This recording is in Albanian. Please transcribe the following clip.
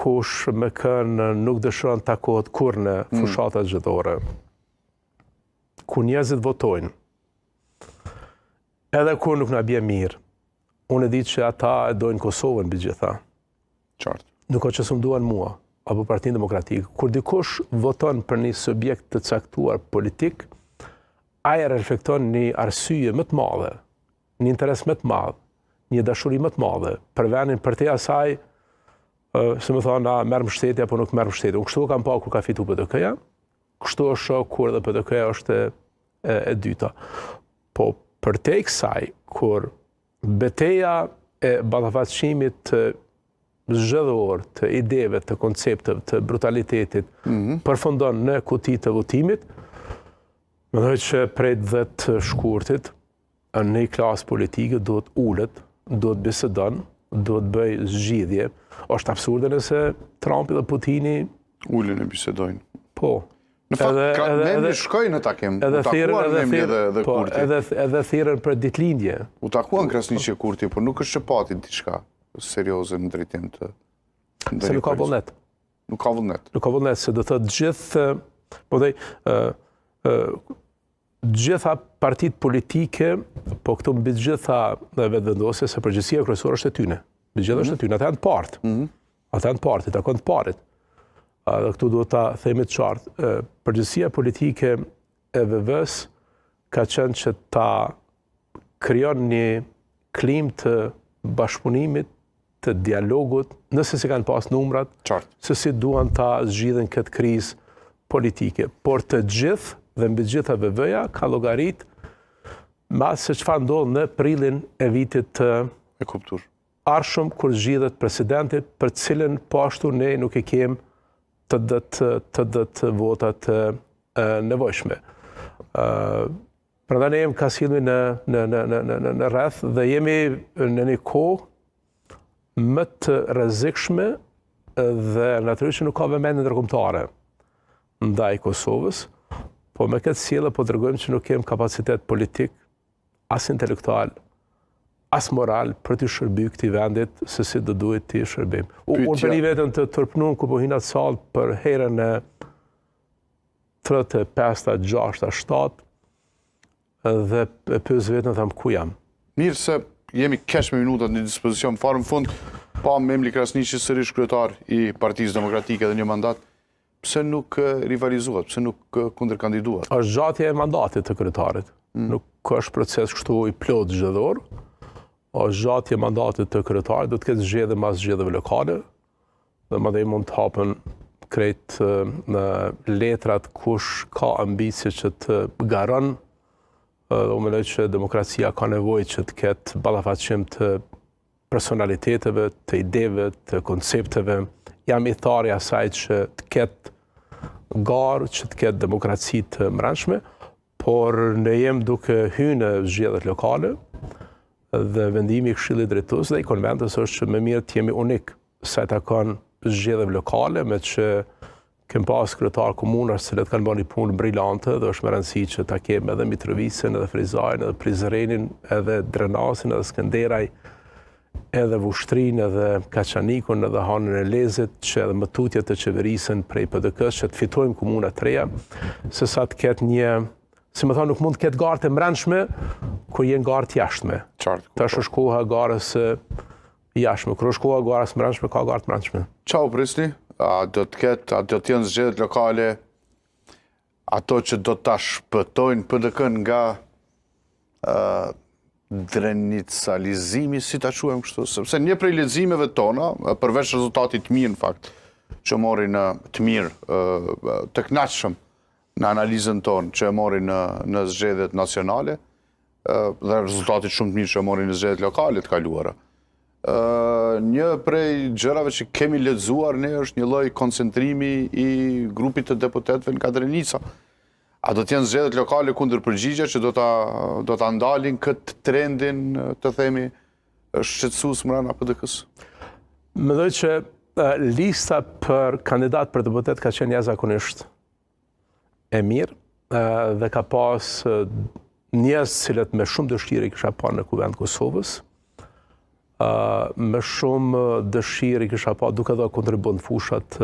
Kush me kënd nuk dëshiron të takohet kurrë në mm. fushata zgjedhore. Ku njerëzit votojnë. Edhe kur nuk na bje mirë, unë e di që ata e dojnë Kosovën mbi gjitha. Qartë. Nuk o që s'më duan mua, apo Partinë Demokratike. Kur dikush voton për një subjekt të caktuar politik, ai reflekton një arsye më të madhe, një interes më të madh, një dashuri më të madhe për vendin përtej asaj, si me thonë, a merr mbështetje apo nuk merr mbështetje. Unë kështu e kam pa kur ka fitu PDK-ja, kështu e shoh kur edhe PDK-ja është e, e, e dyta. Po përtej kësaj, kur beteja e ballafaqimit të zgjedhor, të ideve, të koncepteve, të brutalitetit, mm -hmm. përfundon në kuti të votimit, mendoj që prej 10 shkurtit, një klasë politike duhet ulet, duhet bisedon, duhet bëj zgjidhje. Është absurde nëse Trumpi dhe Putini ulen e bisedojnë. Po. Në fakt, edhe, ka, edhe, edhe, shkoi në takim, edhe u takuan edhe Memli dhe, dhe po, Kurti. Edhe, edhe thirrën për ditëlindje. U takuan Krasniqi e Kurti, por nuk është që pati diçka serioze në drejtim të... Se nuk ka vullnet. Nuk ka vullnet. Nuk ka vullnet, se do të thotë gjithë, po dhe, gjitha partitë politike, po këtu mbi të gjitha dhe Vetëvendosje, se përgjegjësia kryesore është e tyne. Mbi të gjitha është e mhm. tyne, ata janë të parët. Mm -hmm. Ata janë të parët, i takon të parit. Dhe këtu duhet ta themi të qartë. Përgjegjësia politike e VV-së ka qenë që ta krijon një klimë të bashkëpunimit, të dialogut, nëse s'i kanë pas numrat, Qartë. se si duan ta zgjidhin këtë krizë politike. Por të gjithë, dhe mbi të gjitha VV-ja, ka llogarit me atë se çfarë ndodh në prillin e vitit të e kuptuar. ardhshëm kur zgjidhet presidenti, për cilën po ashtu ne nuk e kem 80 80 vota të nevojshme. Ë Prandaj ne jemi ka sillemi në në në në në në në rreth dhe jemi në një kohë më të rrezikshme dhe natyrisht që nuk ka vëmendje ndërkombëtare ndaj Kosovës, po me këtë sjellje po tregojmë që nuk kemi kapacitet politik, as intelektual, as moral për t'i shërby këtij vendit se si do duhet t'i shërbejmë. Unë po ni veten të turpnum kur po hi n'atë sallë për herën e 3, 5, 6, 7 dhe e pyes veten them ku jam. Mirë se jemi keq me minutat në dispozicion fare në fund, pa Memli Krasniqi sërish kryetar i Partisë Demokratike dhe një mandat, pse nuk rivalizuat, pse nuk kundërkandiduat? Është zgjatje e mandatit të kryetarit. Mm. Nuk është proces kështu i plotë zgjedhor. Është zgjatje e mandatit të kryetarit, do të ketë zgjedhje mas zgjedhjeve lokale, Dhe mandej mund të hapen krejt në letrat kush ka ambicie që të garon dhe unë mendoj që demokracia ka nevojë që të ketë ballafaqim të personaliteteve, të ideve, të koncepteve. Jam ithtar i asaj që të ketë garë, që të ketë demokraci të mbrendshme, por ne jem duke hy në zgjedhjet lokale dhe vendimi i Këshillit Drejtues dhe i konventës është që më mirë të jemi unik sa i takon zgjedhjeve lokale, meqë kem pas kryetar komunash të cilët kanë bërë një punë brilante dhe është me rëndësi që ta kem edhe Mitrovicën, edhe Ferizajn, edhe Prizrenin, edhe Drenasin, edhe Skënderaj, edhe Vushtrinë, edhe Kaçanikun, edhe Hanin e Elezit, që edhe më tutje të qeverisen prej PDK-së, që të fitojmë komuna të reja, se sa të ketë një, si me thonë, nuk mund të ketë garë të mbrendshme, kur je n'garë të jashtme. Qartë. Tash është koha e garës jashtme. Kur është koha e garës mbrendshme, ka garë të mbrendshme. Ça u prisni? A do të ketë, a do të jenë zgjedhjet lokale ato që do ta shpëtojnë PDK-në nga drenicalizimi, si ta quajmë kështu, sepse një prej leximeve tona, përveç rezultatit të mirë në fakt, që mori në të mirë, të kënaqshëm në analizën tonë që e mori në në zgjedhjet nacionale, dhe rezultatit shumë të mirë që e mori në zgjedhjet lokale të kaluara. Një prej gjërave që kemi lexuar ne është një lloj koncentrimi i grupit të deputetëve në Drenica. A do të jenë zgjedhjet lokale kundërpërgjigja që do ta do ta ndalin këtë trendin, të themi, shqetësues mbrenda PDK-së? Mendoj që lista për kandidat për deputet ka qenë jashtëzakonisht e mirë dhe ka pas njerëz të cilët me shumë dëshirë i kisha pa në Kuvend Kosovës. Me shumë dëshirë i kisha pa duke dhënë kontribut në fushat.